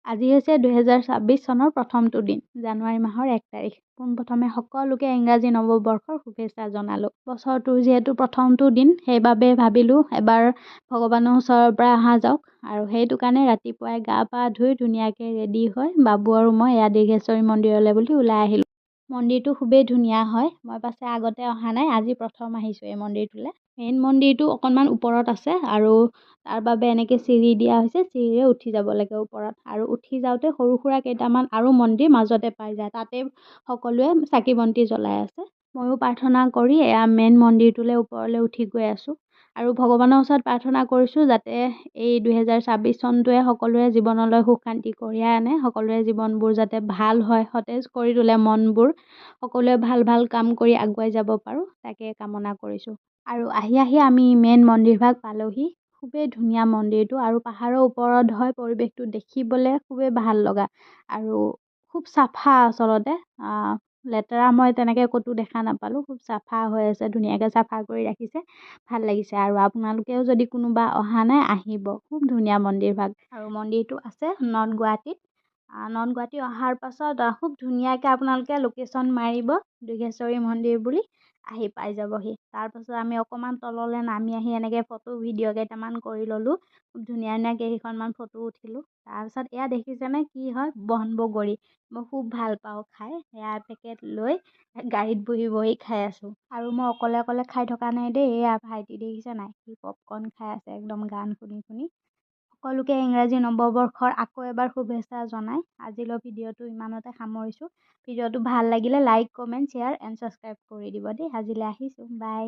আজি হৈছে 2026 চনৰ প্ৰথমটো দিন, জানুৱাৰী মাহৰ 1 তাৰিখ। পোনপ্ৰথমে সকলোকে ইংৰাজী নৱবৰ্ষৰ শুভেচ্ছা জনালোঁ। বছৰটোৰ যিহেতু প্ৰথমটো দিন, সেইবাবে ভাবিলোঁ এবাৰ ভগৱানৰ ওচৰৰ পৰা অহা যাওক। আৰু সেইটো কাৰণে ৰাতিপুৱাই গা পা ধুই ধুনীয়াকৈ ৰেডি হৈ বাবু আৰু মই এয়া দীৰ্ঘেশ্বৰী মন্দিৰলৈ বুলি ওলাই আহিলোঁ। মন্দিৰটো খুবেই ধুনীয়া হয়। মই পাছে আগতে অহা নাই, আজি প্ৰথম আহিছোঁ এই মন্দিৰটোলৈ। মেইন মন্দিৰটো অকণমান ওপৰত আছে আৰু তাৰ বাবে এনেকৈ চিৰি দিয়া হৈছে, চিৰিৰে উঠি যাব লাগে ওপৰত। আৰু উঠি যাওঁতে সৰু সুৰা কেইটামান আৰু মন্দিৰ মাজতে পাই যায়, তাতে সকলোৱে চাকি বন্তি জ্বলাই আছে। ময়ো প্ৰাৰ্থনা কৰি এয়া মেইন মন্দিৰটোলৈ ওপৰলৈ উঠি গৈ আছোঁ আৰু ভগৱানৰ ওচৰত প্ৰাৰ্থনা কৰিছোঁ যাতে এই 2026 চনটোৱে সকলোৰে জীৱনলৈ সুখ শান্তি কঢ়িয়াই আনে, সকলোৰে জীৱনবোৰ যাতে ভাল হয়, সতেজ কৰি তোলে মনবোৰ, সকলোৱে ভাল ভাল কাম কৰি আগুৱাই যাব পাৰোঁ, তাকে কামনা কৰিছোঁ। আৰু আহি আহি আমি মেইন মন্দিৰভাগ পালোহি। খুবেই ধুনীয়া মন্দিৰটো আৰু পাহাৰৰ ওপৰত হয়, পৰিৱেশটো দেখিবলৈ খুবেই ভাল লগা আৰু খুব চাফা। আচলতে লেতেৰা মই তেনেকৈ ক'তো দেখা নাপালোঁ। খুব চাফা হৈ আছে, ধুনীয়াকৈ চাফা কৰি ৰাখিছে, ভাল লাগিছে। আৰু আপোনালোকেও যদি কোনোবা অহা নাই, আহিব, খুব ধুনীয়া মন্দিৰভাগ। আৰু মন্দিৰটো আছে নৰ্থ গুৱাহাটীত। নৰ্থ গুৱাহাটী অহাৰ পাছত খুব ধুনীয়াকৈ আপোনালোকে লোকেশ্যন মাৰিব দীৰ্ঘেশ্বৰী মন্দিৰ বুলি, আহি পাই যাবহি। তাৰপাছত আমি অকণমান তললৈ নামি আহি এনেকৈ ফটো ভিডিঅ' কেইটামান কৰি ল'লোঁ। খুব ধুনীয়া ধুনীয়া কেইখনমান ফটো উঠিলোঁ। তাৰপিছত এয়া দেখিছেনে কি হয়? বন বগৰী। মই খুব ভাল পাওঁ খাই। সেয়া এপেকেট লৈ গাড়ীত বহি বহি খাই আছোঁ। আৰু মই অকলে অকলে খাই থকা নাই দেই, এয়া ভাইটি দেখিছে নাই, সি পপকৰ্ণ খাই আছে একদম গান শুনি শুনি। সকলোকে ইংৰাজী নৱবৰ্ষৰ আকৌ এবাৰ শুভেচ্ছা জনাই আজিলৈ ভিডিঅ'টো ইমানতে সামৰিছোঁ। ভিডিঅ'টো ভাল লাগিলে like, comment, share and subscribe কৰি দিব দেই। আজিলৈ আহিছোঁ, বাই।